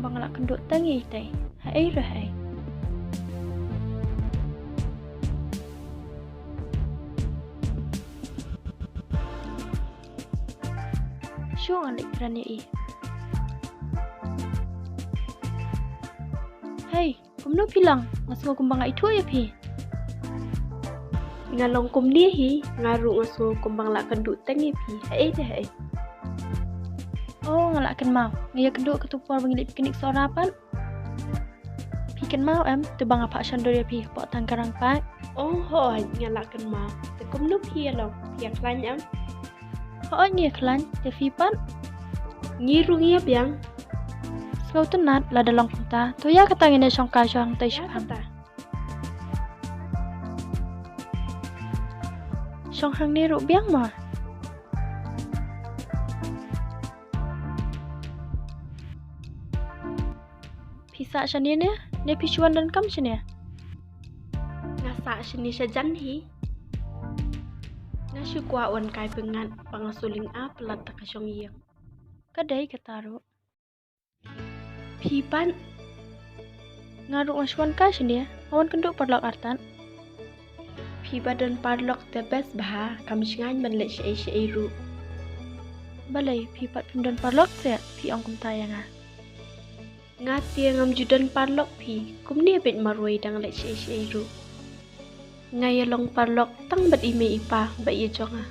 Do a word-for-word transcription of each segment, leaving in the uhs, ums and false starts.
Ba nga lah kynduh tang ïa i te. Haei re haei. Shu nga leit kren ïa i. Hei, kumno phi long? Nga sngew kumba nga ithuh ïa phi. Nga long kumne hi, nga ruh nga sngew kumba nga lah kynduh tang ïa phi. Haei te haei. Oh, nga lah kynmaw. Nga ïa kynduh katto por ba ngi leit picnic Sohra pat. Phi kynmaw em, to ba nga phah shon dur ïa phi hapoh tang ka rangpait. Oh hooid, nga lah kynmaw. Te kumno phi ïa long? Phi ïa khlaiñ em? Hooid ngi ïa khlaiñ, te phi pat? Ngi ruh ngi ïa biang. Sngewtynnat lada long kumta, to ïa kata ngin ïa shongkai shong hangtei shaphang. Shong hangne ruh biang ma. Phi sah shane ne? Ne phi shu wan donkam shane? Nga sah shane shajan hi. Nga shu kwah wan kai pyngngad ba nga shu lyngngoh palat da ka shong ïing. Ka dei kata ruh. Phi pat? Nga ruh nga shu wan kai shane, nga wan kynduh paralok artat. Phi ba don paralok te best bha, kam shngaiñ ban leit shaei shaei ruh. Balei phi pat phim don paralok se phi ong kumta ïa nga? Nga te ngam ju don paralok phi, kumne beit marwei dang leit shaei shaei ruh. Nga ïa long paralok tang bad i mei i pa ba ïa jong nga.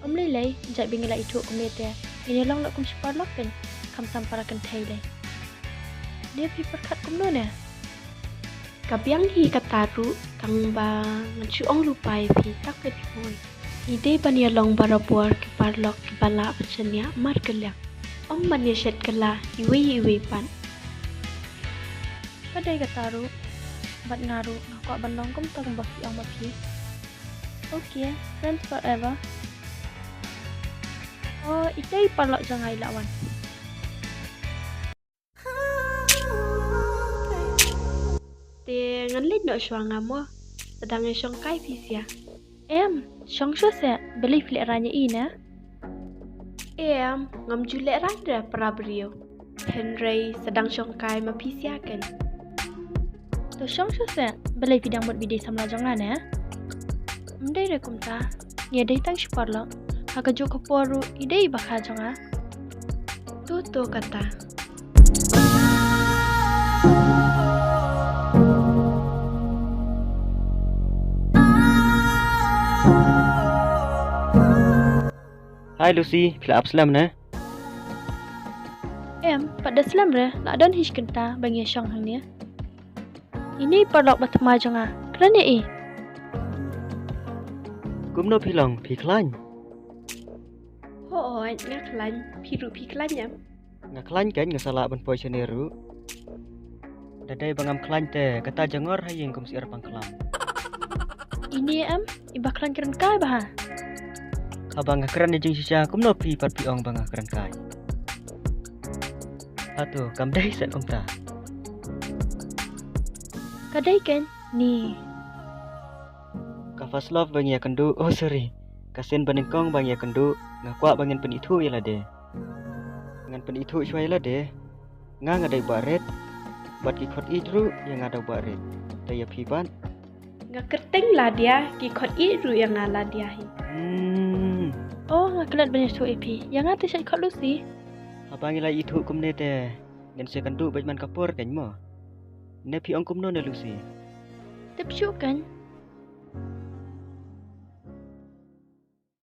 Ym lei lei, jait ba ngi la ithuh kumne te ngin ïa long la kum shi paralok pyn, kham sam para kynthei lei. Ne phi pyrkhat kumno ne? Ka biang hi kata ruh, tang ba ngan shu ong lypa ïa phi, tak ka dei hoi. Ngi dei ban ïa long barabor ki paralok kiba lah ban shaniah markylliang. Ym ban ïa shet kylla iwei iwei pat. Ka dei kata ruh, bad nga ruh nga kwah ban long kumta kumba phi ong ma phi. Okay, friends forever. Oh, ita i paralok jong nga i la wan. Te ngan leit noh shuwa nga mo. Sa dang ïa shongkai phi sha. Em, shong shuwa seh, balei phi lehraiñ ïa i ne? Em, ngam ju lehraiñ re para briew. Hynrei sa dang shongkai ma phi sha ken. To shong shuwa seh, balei phi dang mut ba i dei samla jong nga ne? Ym dei re kumta, ngi dei tang shi paralok. Ha kajuh ka por ruh i dei i bakha jong nga. To to kata. Hi Lucy, phi la ap slem ne? Em, pat da slem re, la don hi shi kynta ba ngi ïa shong hangne. Ine i paralok ba thymmai jong nga, kren ïa i. Kumno phi long, phi khlaiñ? Hooid, nga khlaiñ, phi ruh phi khlaiñ em? Nga khlaiñ kein, nga sa lah ban poi shane ruh. Da dei ba ngam khlaiñ te kata jingor ha ïing kum syiar pang khlam. Ine em, i ba khlaiñ kren kai bha. Haba nga kren ïa jingshisha kumno phi pat phi ong ba nga kren kai? Hato kam dei shen kumta? Ka dei kein ni. Ka first love ba ngi ïa kynduh, oh sorry. Ka sien ba nyngkong ba ngi ïa kynduh, nga kwah ba ngin pynithuh ïa lade. Ngan pynithuh shuwa ïa lade. Nga nga dei ba rit. Bad ki khot ïeit ruh ïa nga da ba rit. Te ïa phi pat? Nga kyrteng Ladia, ki khot ïeit ruh ïa nga Ladia hi. Hmm. Oh, nga klet ban ïathuh ïa phi. Ïa nga te shait khot Lucy. Haba ngi la ithuh kumne te ngin sa kynduh bad man ka por kein mo. Ne phi ong kumno ne Lucy? Tip shuh kein,